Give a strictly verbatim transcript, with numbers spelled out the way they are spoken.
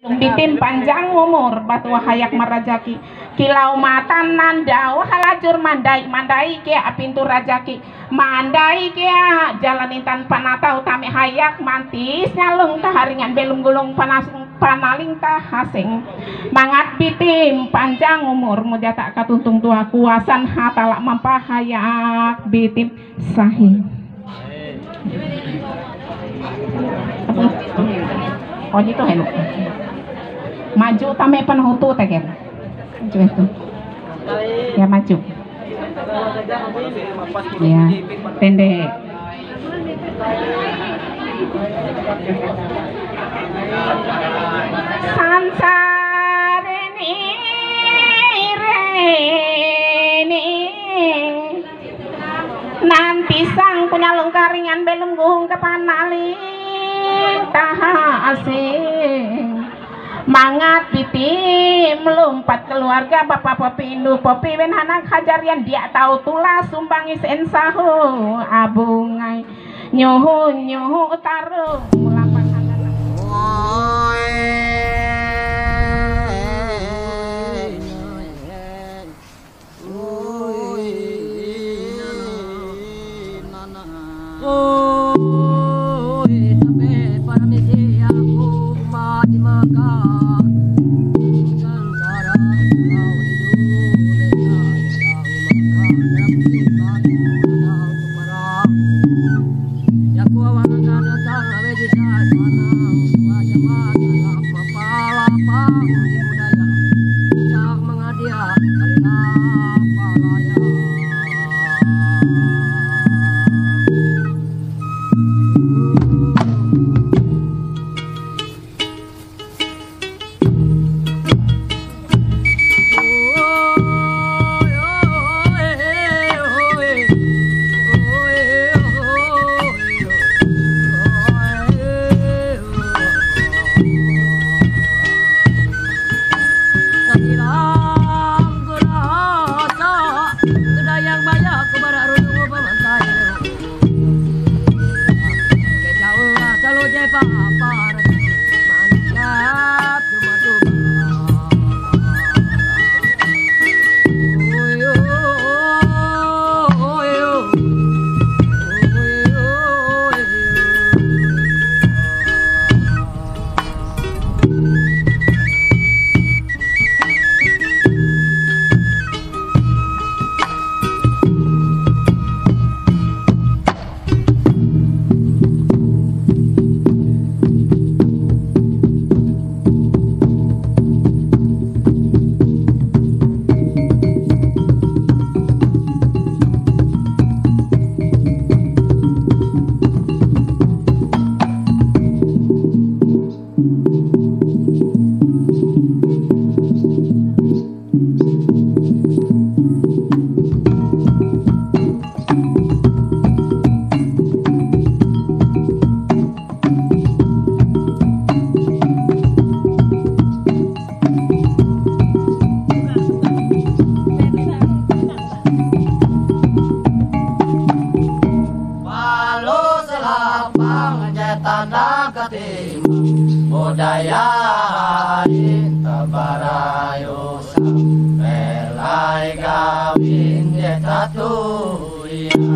Bitim panjang umur, batuah hayak marajaki. Kilau matan nandau halajur mandai, mandai kea pintu rajaki. Mandai kea jalan intan panatau tame hayak mantis nyalong kaharingan belom gulong panas, panaling tahaseng. Mangat bitim panjang umur, mujata katuntung tuah kuasan Hatalla mampahayak bitim. Sahi. Oh, gitu, Henu. Maju tame penuh tu, tegen. Maju itu. Ya, maju. Ya, tende. Sansare ni, reni. Nanti sang punya lungkaringan belum gung kepanaling taha asing. Mangat bitim lumpat keluarga bapa papindu papiwen anak hajarian dia tahu tulah sumbangis ensaho abungai nyoho nyoho tarung lapan angkatan. Oi, tapi paramisi aku mati maka. Sengsara kau hidup dengan kau maka dalam sifat kau parah. Yaku awang akan datang awe jisa sana. Aku aja mata lapa lapa di budaya. Cak mangadiak kali lapa layang. Palus lapang je tanda katimbang budaya ain tabarayu sampai lai gawin je tatuya.